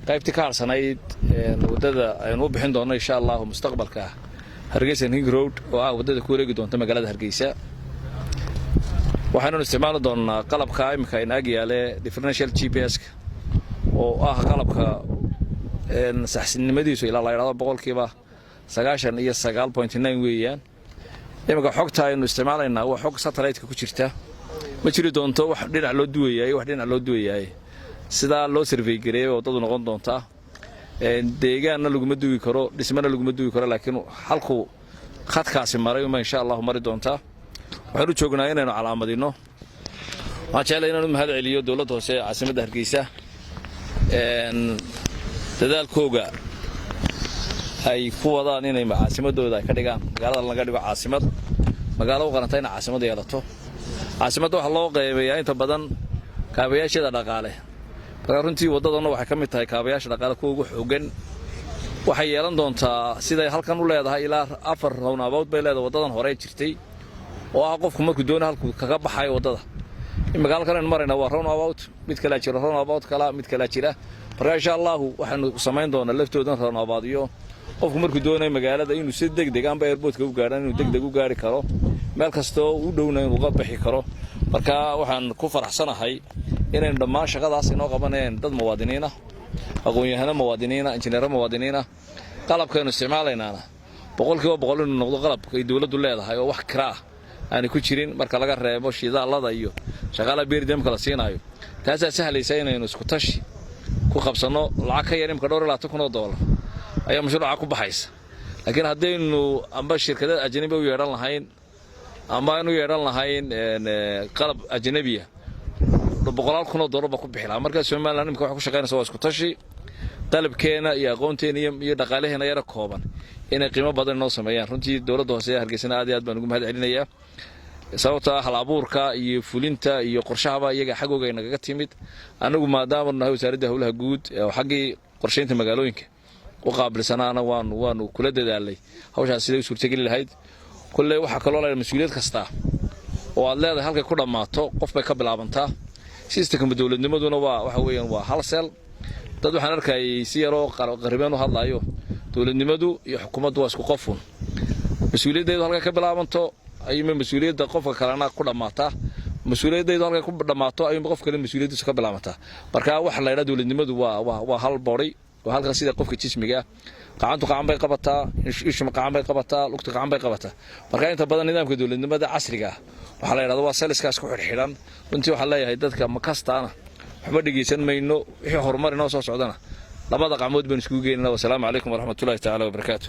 Qaybtii ka harsanayd waddada aynu u bixin doonno, insha Allahu, mustaqbalka Hargeysa Ring Road, oo ah waddada ku wareegi doonta magaalada Hargeysa, waxaynu isticmaali doonnaa qalabka imika ayna ag yaale, differential GPS-ka, oo ah qalabka saxsinimadiisu ilaa la yidhahdo 99.9% weeyaan. Iminka xogta aynu isticmaalaynaa waa xog satellite-ka ku jirta. Ma jiri doonto wax dhinac loo duwayaay, wax dhinac loo duwayaay. Sidaa loo survey gareeyay waddadu noqon doontaa. Deegaanna laguma duwi karo, dhismana laguma duwi karo, laakiin halkuu khadkaasi maray uma, insha Allahu, mari doontaa. Waxaanu joognaa inaynu calaamadinno. Waxaan jeclay inaan u mahad celiyo dowladda hoose ee caasimadda Hargeysa, dadaalkooga ay ku wadaan inay caasimadooda ay ka dhigaan, magaalada laga dhigo caasimad, magaalo u qaranta inay caasimad yeelato. Caasimadda waxaa loo qeybayaa inta badan kaabayaasheeda dhaqaale. Markaa runtii waddadana waxay ka mid tahay kaabayaasha dhaqaale kuwa ugu xooggan. Waxay yeelan doontaa, siday halkan u leedahay, ilaa afar roundabout bay leedahay waddadan hore jirtay, oo ah qofku markuu doono halkuu kaga baxayo waddada. Imika halkan aynu marayna waa roundabout, mid kalaa jira, roundabout kala, mid kalaa jira. Marka, insha Allahu, waxaynu samayn doonaa laftoodan roundabout iyo qofku markuu doonayo magaalada inuu si degdeg amba airportka u gaadhan, inuu degdeg u gaari karo, meel kastoo u dhowna inuu uga bixi karo. Marka waxaan ku faraxsanahay inaynu dhammaan shaqadaas inoo qabanayeen dad muwaadiniina, aqoon-yahano muwaadiniina, injineero muwaadiniina. Qalabkaynu isticmaalaynaana 100% inuu noqdo qalabka ay dowladdu leedahay, oo wax kira ah aanay ku jirin, marka laga reebo shidaalada iyo shaqaalaha per diemka la siinaayo. Taasaa sahlaysa inaynu isku tashi ku qabsanno. Lacag ka yar imka dhowr iyo labaatan kun oo doolar ayaa mashruuca ku baxaysa, laakiin haddaynu amba shirkadada ajnabi u yeedhan lahayn amba aynu yeedhan lahayn qalab ajnabiya, boqolaal kun oo doolar ba ku bixi lahaa. Marka Somaliland imika waxay ku shaqaynaysa waa isku tashi, qalabkeena iyo aqoonteena iyo dhaqaalaheena yara kooban inay qiimo badan inoo sameeyaan. Runtii dowladda hoose ee Hargeysana aad iyo aad baan ugu mahad celinayaa, sababta hal abuurka iyo fulinta iyo qorshahaba iyaga xaggooga ay nagaga timid. Annagu maadaama nahay Wasaaradda Howlaha Guud oo xaggii qorshaynta magaalooyinka u qaabilsanaana, waanu kula dadaalay hawshaas siday u suurtageli lahayd. Kolley waxaa kaloo la mas-uuliyad kastaa oo aad leedahay halkay ku dhammaato qof bay ka bilaabantaa. Systemka dowladnimaduna waa waxa weeyaan waa hal sel. Dad waxaan arkayay si yaroo qaribeen u hadlaayo. Dowladnimadu iyo xukuumaddu waa isku qofun. Mas-uuliyaddeedu halkay ka bilaabanto ayuunba mas-uuliyadda qofka kalena ku dhammaataa, mas-uuliyaddaydu halkay ku dhammaato ayuunba qof kale mas-uuliyaddiisu ka bilaabantaa. Marka waxa la yidhaha dowladnimadu waa hal body, waa halkan, sida qofka jismiga ah, gacantu gacan bay qabataa, ishu gacan bay qabataa, lugtu gacan bay qabataa. Marka inta badan nidaamka dowladnimada casriga ah waxaa la yidhahda waa cells-kaas ku xidhxidhan. Runtii waxaan leeyahay dadka makastaana waxba dhegaysan mayno. Wixii horumar inoo soo socdana labada qacmood baynu iskugu geynana. Wasalaamu calaykum waraxmatullahi tacaala wabarakaatu.